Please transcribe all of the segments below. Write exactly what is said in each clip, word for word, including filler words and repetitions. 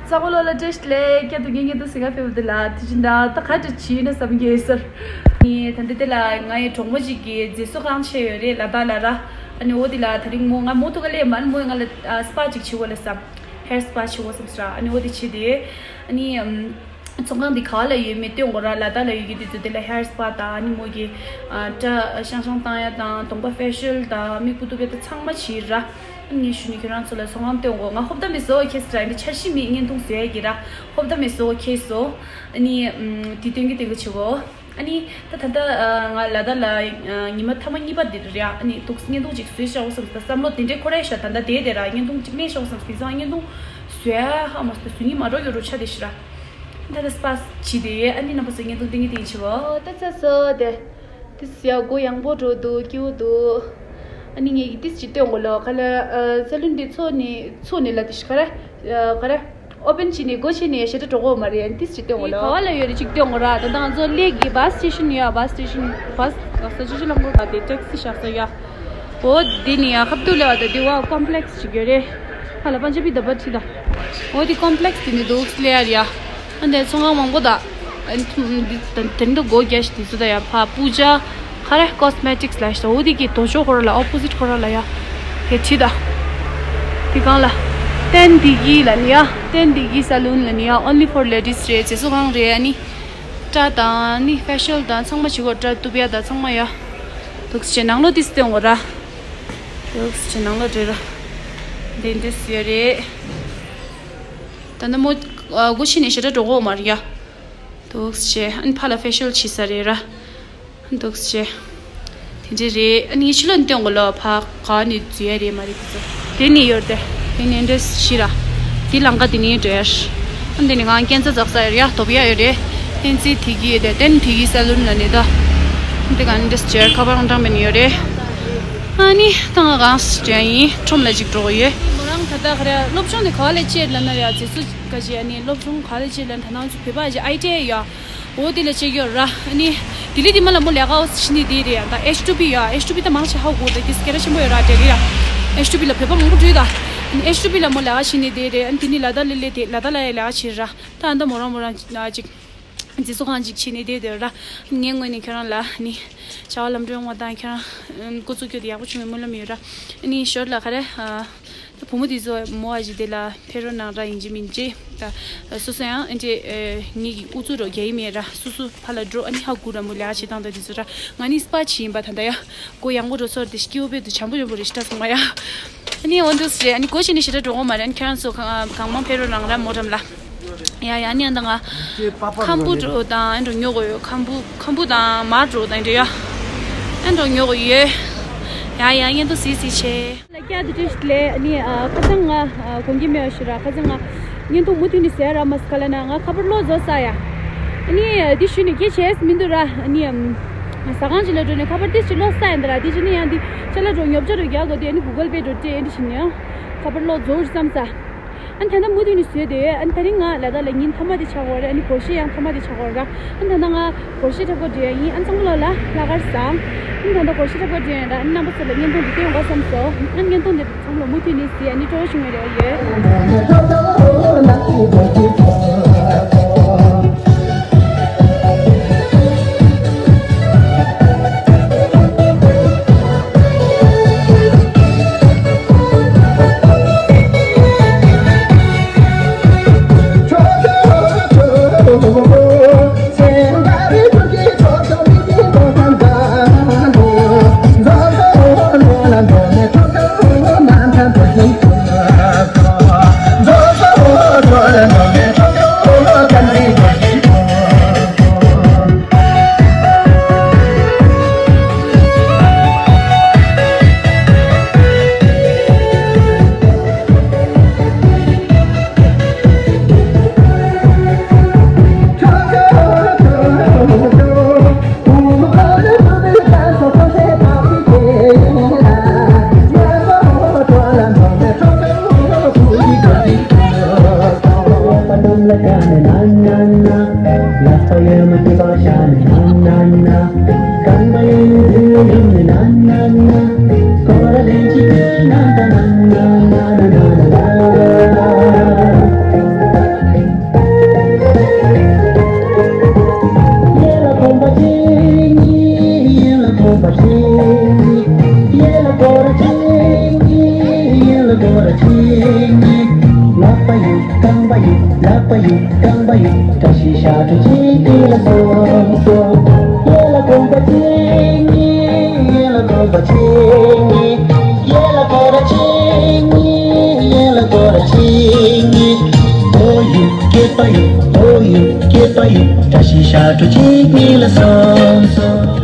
གཙང་པོ་ལོ་ལ་བཀྲ་ཤིས་བདེ་ལེགས། ཁྱེད་དུ་ངེད་ངེད་དུ་སི་ག་ཕེབས་དུ་ལ་དེ་བཞིན་ད་ད་ག་འདྲ་བྱིས་ན་བསམ་གྱི་ཟེར། ངས་ད་འདི་དེ་ལ་ང་ཡི་གྲོགས་མོ་ཅིག་གིས་མཛེས་བཟོ་ཁང་ཆེ་ཡོད་རེད་ལ་ད་ལ་ར། ཨ་ནི་འོ་དེ་ལ་ད་རིང་མོ་ང་མོ་ཐུག་ག་ལས་མ་ནི་མོ་ཡི་ང་ལ་ཨ་སི་པ་ཅིག་བྱེད་འོ་ལ་བསམ། ཧེར་སི་པ་བྱེད་འོ་བསམ་ཟེར་ར། ཨ་ནི་འོ་དེ་བྱེད་དེ། ཨ་ནི་ཨམ། ཚོང་ཁང་འདི་ག་ལ་ཡོད་མེད་སྟོན་དགོས་ར་ལ་ད་ལ་ཡོད་ཀྱི་དེ་ཚོ་དེ་ལ་ཧེར་སི་པ་དང་ཨ་ནི་མོ་གི་ཨ་སྐྲ་ཤང་ཤང་བཏང་ཡ་དང་གདོང་པ་ཕེ་ཤལ་དང་མིག་སྤུ་ཏུ་བེ་ད་ཚང་མ་བྱེད་ར། ངས་ཞུ་ནི་ཁྱོད་རང་ཚོ་ལ་ཚོང་ཁང་སྟོན་དགོས། ང་ཧོབ་ད་མེད་སོ་ཁེས་ར་ཡིན་འཆར་གཞི་མེད་བརྙན་ཐུང་བཟོས་ཡ་གི་ར། ཧོབ་ད་མེད་སོ་ཁེས་སོ། ཨ་ནི་ཨམ། དེ་སྟོན་གི་སྟོན་གི་བྱེད་གོ། ཨ་ནི་ད་ད་ལྟ་ང་ལ་ད་ལ་ཉི་མ་ཐ་མ་གཉིས་པ་འདིར་ར། ཨ་ནི་འདུག་བརྙན་ཐུང་ཅིག་བཟོས་ཤག་འོ་བསམ་སོ་བསམ་བློ་དེ་འདྲའི་ཁོ་རའི་ཤ་ད་ལྟ་དེ་དེ་ར་བརྙན་ཐུང་ཅིག་ལེན་ཤག་འོ་བསམ་སོ་དེ་ཚོ་བརྙན་ཐུང་བཟོས་ཡ་ཧ་མ་སོ་བཟོ་ཉི་མ་རོ་ཡོ་རོ་ཆ་དེ་ཤི་ར། ད་ལྟ་སི་པ་བྱེད་དེ་ཡོད། ཨ་ནི་རྣམ་པ་ཚོ་བརྙན་ཐུང་ཏིང་ངེ་ཏིང་བྱེད་བ། ཨོ་ད་ཚ་སོ་དེ། ཏིས་ཡ་སྒོ་ཡངས་པོ་འགྲོ་འདུག་སྐྱིད་པོ་འདུག་ཨ་ནི་ངས་ཀྱི་ཏིས་ཅིག་སྟོན་དགོས་ལོ་ཁ་ལ་ཨ་སེ་ལུན་འདི་ཚོ་ནི་ཚོ་ནི་ལ་ཏིས་ཁ་ར་ཨ་ཁ་ར་ཨོ་པན་བྱས་ནི་སྒོ་ཕྱེ་ནི་ཞེ་དྲག་འགྲོ་གོ་མ་རེད། ཨ་ནི་ཏིས་ཅིག་སྟོན་དགོས་ལོ། ག་བ་ལ་ཡོད་རེད་ཅིག་སྟོན་དགོས་ར། ད་ལྟ་ང་ཚོ་སླེབས་ཀྱི་བ་སི་སི་ཊེ་ཤན་ཡོད། བ་སི་སི་ཊེ་ཤན་བ་སི་ག་ས་ཅི་ཅི་ལམ་གོ་ག་དེ་ཊེག་སི་ཞག་ས་ཡ། འོ་འདི་ནི་ཡ་ཁབ་ཏུ་ལེ་བ་དང་འདི་བ་ཀོམ་པི་ལེག་སི་ཅིག་ཡོད་རེད། ཧ་ལ་པན་ཇ་བི་ད་བ་ཁྲི་ད། འོ་འདི་ཀོམ་པི་ལེག་སི་དེ་ནི་འདུག་ལེ་ཡ་རེད་ཡ། ཨ་འདི་ཚོང་ཁང་མང་པོ་ད། ཨ་འདི་ད་དེ་འདི་སྒོ་རྒྱག་ཤི་དེ་ཚོ་ད་ཡ་ཕ་པུ་ཇ་ཁ་རེ་ཀོ་སི་མེ་ཊིག་སི་ལ་ཤི་ད། འོ་འདི་གི་དོ་ཅོ་ཁོ་ར་ལ་ཨོ་པོ་ཟིཊ་ཁོ་ར་ལ་ཡ། དེ་ཁྲི་ད། དེ་གང་ལ། ཏན་དེ་གི་ལ་ནི་ཡ། ཏན་དེ་གི་སེ་ལུན་ལ་ནི་ཡ། ཨོན་ལི་ཕོར་ལེ་ཌིས་རེད། མཛེས་བཟོ་ཁང་རེད། ཨ་ནི། སྐྲ་དང་ནི་ཕེ་ཤལ་དང་ཚང་མ་བྱེད་དགོས། སྐྲ་གཏུབ་ཡ་དང་ཚང་མ་ཡ། འདུག་སེ་ནང་ལོགས་ཏིས་སྟོན་དགོས་ར། འདུག་སེ་ནང་ལོགས་རེད་ར། དེ་འདྲས་ཡོད་རེད། ད་ནི་མོ་ཨ་སྒོ་ཕྱེ་ནས་ཞེ་དྲག་འགྲོ་གོ་མ་རེད་ཡ། འདུག་སེ་ཨ་ནི་ཕ་ལ་ཕེ་ཤལ་བྱེད་ས་རེད་ར། འདུག་སེ། དེ་འདྲས་རེད། ཨ་ནི་ཕྱི་ལོགས་སྟོན་དགོས་ལོ། ཕ་ག་ནས་འཛུལ་ཡ་རེད་མ་རེད་དེ་ཚོ། དེ་ནས་ཡོད་དེ། དེ་ནས་འདྲས་ཤི་ར། དེ་ལང་ཀ་དེ་ནས་འགྲོ་ཡ་ཤི། ཨ་འདི་ནས་གང་སྐྱེན་ཚ་འཛག་ས་ཡོད་ར་ཡ། ཐོབ་ཡ་ཡོད་རེད། ཕན་ཚི་དེ་གི་ཡོད་དེ། ཏན་དེ་གི་སེ་ལུན་ལ་ནི་ད། འདི་གང་འདྲས་ཅེར་ཁ་པར་འདྲ་མེད་ནི་ཡོད་རེད། ཨ་ནི་ད་ང་གང་སེ་ཡིན། ཁྲོམ་ལ་ཅིག་འགྲོ་གི་ཡོད། མོ་རང་ད་ལྟ་ག་རེ་སློབ་སྦྱོང་དེ་ག་བ་ལས་བྱེད་ལབ་ན་ཡ། རྗེས་སུ་ག་ཅི་ཨ་ནི་སློབ་སྦྱོང་ག་བ་ལས་བྱེད་ལབ་ན་ད་ནང་ཚོ་བོད་པ་ཅིག་ཨའི་ཊི་ཨའི་ཡ། འོ་དེ་ལ་བྱེད་ཀྱི་ཡོད་ར། ཨ་ནི་ལྡི་ལི་དེ་མ་ལ་མོ་ལས་ཀ་འོ་ཕྱིན་ནི་དེ་རེད་ཡ། ད་ཨེཆ་ཊུ་བི་ཡ། ཨེཆ་ཊུ་བི་ད་མང་ཆེ་ཧ་གོ་ད་དེ་སྐད་གྲགས་ཆེན་པོ་ཡོད་ར་དེ་རེད་ཡ། ཨེཆ་ཊུ་བི་ལ་བོད་པ་མང་པོ་འགྲོ་ཡོད་ད། ཨ་ནི་ཨེཆ་ཊུ་བི་ལ་མོ་ལས་ཀ་ཕྱིན་ནི་དེ་རེད། ཨ་ནི་དེ་ནི་ལ་དྭགས་ལ་སླེབས་དེ་ལ་དྭགས་ལ་ཡ་ལས་ཀ་བྱེད་ར། ད་ཨ་ད་མོ་རང་མོ་རང་ཅིག་མཛེས་བཟོ་ཁང་ཅིག་བྱེད་ནི་དེ་དེ་ར། ངའི་ངོས་ནས་ཁྱོད་རང་ལ་ནི་བྱ་བ་ལམ་འགྲོ་ཡོང་བ་དང་ཁྱོད་རང་འགོ་བཙུགས་རྒྱུ་དེ་ཡག་པོ་བྱུང་བའི་སྨོན་ལམ་ཡོད་ར། ཨ་ནི་ཞོར་ལ་ག་རེ། ད་བུ་མོ་དེ་ཚོ་མོ་བ་ཞིག་དེ་ལ་ཕེབས་རོགས་གནང་ར། ཡིན་གཅིག་མིན་གཅིག་ད་སོ་སོ་ཡང་ཨེ་འདྲས་ངེད་ཀྱི་ཨུ་ཚུགས་རོགས་རྒྱག་ཡིན་མེད་ར། སོ་སོ་ཕར་ལ་འགྲོ། ཨ་ནི་ཧ་གོ་ར་མོ་ལས་ཀ་བྱེད་སྟངས་དང་དེ་ཚོ་ར། ང་ནི་སི་པ་བྱེད་ཡིན་པ་ད་ལྟ་ཡ། སྒོ་ཡངས་པོ་འགྲོ་ཚོར་དེ་སྐྱིད་པོ་དཔེ་འདུག་བྱམས་པོ་ཡོང་པོ་རེ་ཞིག་ད་སོང་བ་ཡ། ཨ་ནི་འོ་འདུག་སེ་རེད། ཨ་ནི་སྒོ་ཕྱེ་ནས་ཞེ་དྲག་འགྲོ་གོ་མ་རེད། ཨ་ནི་ཁྱེད་རང་ཚོ་གང་གང་མང་ཕེབས་རོགས་གནང་ར་མོ་འགྲམ་ལ། ཡ་ཡ། ཨ་ནི་ཨ་ད་ང་ཁམ་བུ་འགྲོ་དང་ཨ་འགྲོ་ཉོ་དགོས་ཡོད། ཁམ་བུ་ཁམ་བུ་དང་མར་འགྲོ་དང་འདྲ་ཡ། ཨ་འགྲོ་ཉོ་དགོས་ཡོད། ཡ་ཡ། བརྙན་ཐུང་གཟིགས་གཟིགས་བྱས། ལ་ཀྱ་དུ་ཏྲིས་ལེ། ཨ་ནི་ཨ་ཁ་སང་ང་ཨ་དགོངས་འགལ་མེད་པ་ཞུ་ར། ཁ་སང་ང་བརྙན་ཐུང་མུ་མཐུད་ནས་ཟེར་ར་མ་སི་ཁ་ལ་ན་ང་ཁ་པར་ལོག་བཟོ་ས་ཡ། ཨ་ནི་ཨ་འདི་ཞུས་ནས་སྐད་ཆ་བྱས་མི་འདུག་ར། ཨ་ནི་ཨམ་ཟ་ཁང་ཅིག་ལ་འགྲོ་ནས་ཁ་པར་ཏིས་ཅིག་ལོག་ས་ཡིན་ད་ར། དེ་ཅི་ནི་ཡང་འདི་ཅ་ལག་འགྲོ་ཉོ་ཆ་རུ་རྒྱག་དགོས་དེ། ཨ་ནི་གུ་གལ་པེ་འགྲོ་སྤྲད་ཨ་འདི་ཞིག་ནི་ཡང་ཁ་པར་ལོག་བཟོ་རུ་བསམ་ས། ཨ་ནི་ད་ལྟ་མུ་མཐུད་ནས་བཟོས་ཏེ། ཨ་ནི་ད་རིང་ང་ལ་དྭགས་ལ་ཉིན་མཐའ་མ་དེ་ཆགས་ཡོད་རེད། ཨ་ནི་སྒོར་གཞས་ཡང་མཐའ་མ་དེ་ཆགས་ཡོད་རེད། ཨ་ནི་ད་ལྟ་ང་སྒོར་གཞས་འཁྲབ་ག་འགྲོ་ཡ་ཡིན། ཨ་ནི་གཙང་པོ་ལོ་ལ་ལྷག་དཀར་བཟང་། ཨ་ནི་ད་ལྟ་སྒོར་གཞས་འཁྲབ་ག་འགྲོ་ཡ་ར། ཨ་ནི་རྣམ་པ་ཚོ་ལ་བརྙན་ཐུང་འདི་སྟོན་དགོས་བསམ་སོང་། ཨ་ནི་བརྙན་ཐུང་འདི་ཚང་མ་ལ་མུ་མཐུད་ནས་གཟིགས། ཨ་ནི་སྤྲོ་བོ་བྱུང་བའི་རེ་བ་ཡོད། རྐང་པ་གཡུག་ལག་པ་གཡུག་རྐང་པ་གཡུག་བཀྲ་ཤིས་ཞབས་བྲོ་གཅིག་གཉིས་ལ་སོང་སོང་། ཡ་ལ་གོམ་པ་གཅིག་གཉིས། ཡ་ལ་གོམ་པ་གཅིག་གཉིས། ཡ་ལ་སྐོར་ར་གཅིག་གཉིས། ཡ་ལ་སྐོར་ར་གཅིག་གཉིས། ཨོ་ཡུག་སྐྱེས་པ་ཡུག་ཨོ་ཡུག་སྐྱེས་པ་ཡུག་བཀྲ་ཤིས་ཞབས་བྲོ་གཅིག་གཉིས་ལ་སོང་སོང་།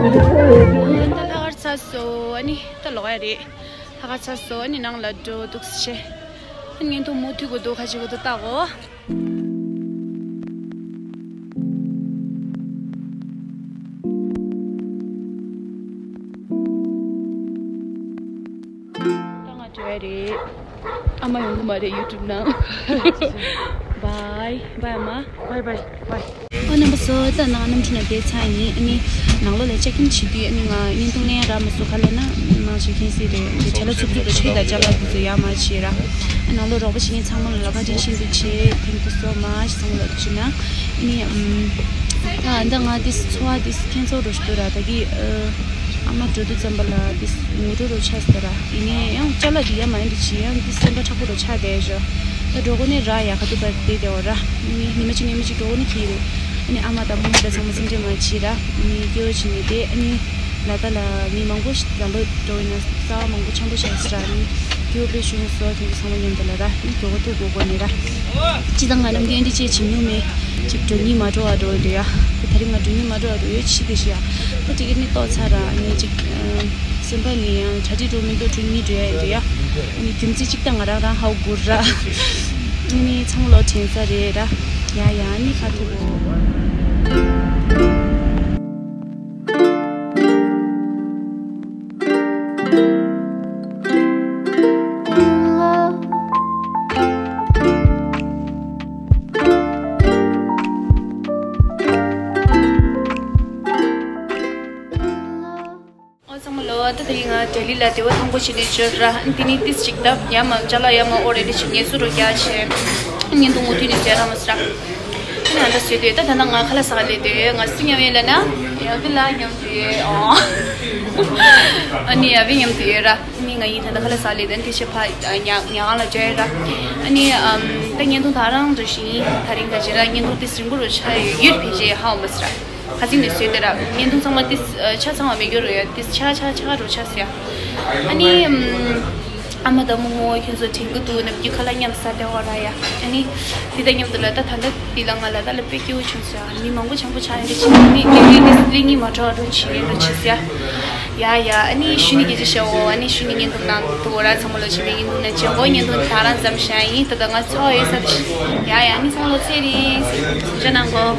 ད་ལྷག་དཀར་ཚར་སོང་། ཨ་ནི་ད་ལོག་ཡ་རེད། ལྷག་དཀར་ཚར་སོང་། ཨ་ནི་ནང་ལ་འགྲོ་འདུག་སེ་བྱས། ཨ་ནི་བརྙན་ཐུང་མུ་མཐུད་དགོས་འདུག་ཁ་ཅིག་གོ་ད་ལྟ་གོ། ད་ང་འགྲོ་ཡ་རེད། ཨ་མ་ཡོང་གི་མ་རེད་ཡུ་ཊུབ་ནང་། བའི་བའི་ཨ་མ། བའི་བའི་བའི། ཨོ་རྣམ་པ་ཚོ། ད་ནང་གནམ་གྲུ་ནང་བསྡད་ཚར་ཡིན། ཨ་ནི་ནང་ལོགས་ལ་ཅེག་ཨིན་བྱེད་དུས་ཨ་ནི་ང་བརྙན་ཐུང་ལེན་རག་མ་སོང་། ག་ལ་ན་ནང་བཞིན་མཁྱེན་གསལ་རེད། དེ་བྱ་ལ་ཚུབ་ཚུབ་ལ་ཆོས་དང་ཅ་ལག་དེ་ཚོ་ཡག་མ་བྱས་ར། ཨ་ནང་ལོགས་རོགས་པ་བྱེད་མཁན་ཚང་མ་ལ་ལ་ཁ་བྲིན་ཤིན་ཏུ་ཆེ། Thank you so much ཚང་མ་ལ་བྱས་ན། ཨ་ནི་ཨམ། ཨ་ད་ང་དེ་འཚོ་བ་དེ་ཁྱེད་ཚོ་རོ་ཞིག་ཏུ་ར་ད་གི་ཨ་མ་འགྲོ་དུས་ཙམ་པ་ལ་དེ་ངུ་འགྲོ་རོ་ཆགས་སོང་ར། ཡིན་ནའི་ཡང་ཅ་ལག་དེ་ཡག་མ་ཡིན་དུ་བྱས་ཡང་དེ་སེམས་པ་མཁྲེགས་པོ་རོ་ཆགས་བསྡད་ཞོ། ད་འགྲོ་གོ་ནས་ར་ཡག་ག་དུ་བར་བསྡད་བསྡད་འོ་ར། ཨ་ནི་ཉི་མ་གཅིག་ཉི་མ་གཅིག་འགྲོ་གོ་ནས་ཁྱེད་རེད། ཨ་ནི་ཨ་མ་དང་བུ་མོ་དང་ཚང་མ་སེམས་ཁྲལ་མ་བྱེད་ར། ཨ་ནི་སྐྱོ་བྱེད་ནས་བསྡད། ཨ་ནི་ལ་ད་ལ་མི་མང་པོ་ཞིག་ལ་ལོ་འགྲོ་ཡིན་ན་རྩ་བ་མང་པོ་ཆེན་པོ་ཆགས་སི་ར། ཨ་ནི་སྐྱོ་པོ་བྱུང་སོ། ཁྱེད་ཚོ་ཚང་མ་མཉམ་དུ་ལ་ར། ཨ་ནི་མགྱོགས་པོ་ཐུག་དགོས་གོ་ནས་ར། སྤྱི་བཏང་ང་རང་གི་ཨེ་འདྲི་ཅེས་བྱེད་མྱོང་མེད། ཅིག་འགྲོ་སྙིང་མ་བྲོ་བ་འགྲོ་ཡི་འདུག་ཡ། ད་དེ་རིང་ང་འགྲོ་སྙིང་མ་བྲོ་བ་འགྲོ་ཡོད་ཕྱི་དེ་ཤི་ཡ། ད་དེ་ག་ནི་ཏོག་ཚ་ར་ནི་ཅིག་སེམས་པ་ནི་ཡང་གྲ་སྒྲིག་འགྲོ་མི་འདུག་འགྲོ་སྙིང་འདྲ་ཡ་ཡིན་འདུག་ཡ། ནི་རྒྱུ་མཚན་ཅིག་ད་ང་རང་རང་ཧའོ་གུར་ར། ནི་ཚང་ལོ་དྲན་ས་རེད་ར། ཡ་ཡ་ནི་ཁ་ཐུག་གོ། ཨོ་ཚང་མ་ལོ། ད་དེ་རིང་ང་ལྡི་ལི་ལ་དེ་བ་ཐང་པོ་ཞིག་ནས་འབྱོར་ར། དེ་ནི་ཏིས་ཅིག་ད་ཡ་མ་ཅ་ལག་ཡ་མ་ཨོ་རེ་ཌི་ཞིག་ངལ་གསོ་རུ་རྒྱག་བྱས། བརྙན་ཐུང་མུ་མཐུད་ནས་བཟོས་ར་མ་ཟ་ར། ཨ་ནི་ཨ་ད་བཟོས་དུས་ད་ད་ལྟ་ང་ཁ་ལག་ཟ་ག་སླེབས་དུས་ང་སུ་མཉམ་ཡོད་ལབ་ན། ཡ་བི་ལ་མཉམ་དུ་ཡོད་ཨོ། ཨ་ནི་ཡ་བི་མཉམ་དུ་ཡོད་ར། ཨ་ནི་ང་ཡིན་ད་ལྟ་ཁ་ལག་ཟ་སླེབས་དུས་དེ་ཕྱིར་ཕ་ཉ་ཉ་གང་ལ་འབྱོར་ཡོད་ར། ཨ་ནི་ཨམ་ད་བརྙན་ཐུང་ད་རང་འགྲོ་བཞིན་ཡིན། ད་རིང་ད་ཅི་ར་བརྙན་ཐུང་དེ་རིང་པོ་རུ་ཆགས་ཡོད། ཡུལ་ཕལ་ཆེར་ཧ་བ་མ་ཟ་ར། ཁ་སང་ནས་བཟོས་ཏེ་ར། བརྙན་ཐུང་ཚང་མ་ཏིས་ཆ་ཚང་བ་མེད་རྒྱུ་རུ་ཡོད། ཏིས་ཆ་ཆ་ཆ་རུ་ཆ་ཟེར་ཡ། ཨ་ནི་ཨམ་ཨ་མ་དང་རྨོ་མོ་ཁྱོད་ཚོ་དྲན་གི་འདུག་ནམ་རྒྱུན་ཁ་ལག་མཉམ་ཟ་བསྡད་ཡོད་ར་ཡ། ཨ་ནི་དེ་དང་མཉམ་དུ་ལ་ད་ད་ལྟ་འདི་ལ་ང་ལ་ད་ལ་དཔེ་སྐྱིད་པོ་བྱུང་ཟེར་ཡ། མི་མང་པོ་ཆེན་པོ་ཆགས་ཡོད་རེད། ཕྱིན་ནི་ནི་ནི་ནི་ནི་མ་འགྲོ་རུ་ཕྱིན་ཡོད་རུ་ཕྱིན་ཟེར་ཡ། ཡ་ཡ། ཨ་ནི་ཞུ་ནི་སྐད་ཆ་བཤད་འོ། ཨ་ནི་ཞུ་ནི་བརྙན་ཐུང་ནང་དུ་འོ་ར། ཚང་མ་ལོ་ཆེན་པོའི་བརྙན་ཐུང་ནང་བྱེད་འོ། བརྙན་ཐུང་ད་རང་ཙམ་བཤད་ཡིན། ད་ད་ང་ཚོ་ཡོད་ས་དེ་ཡ་ཡ། ཨ་ནི་ཚང་མ་ལོ་ཚེ་རིང་ཟེར་བྱ་གནང་གོ།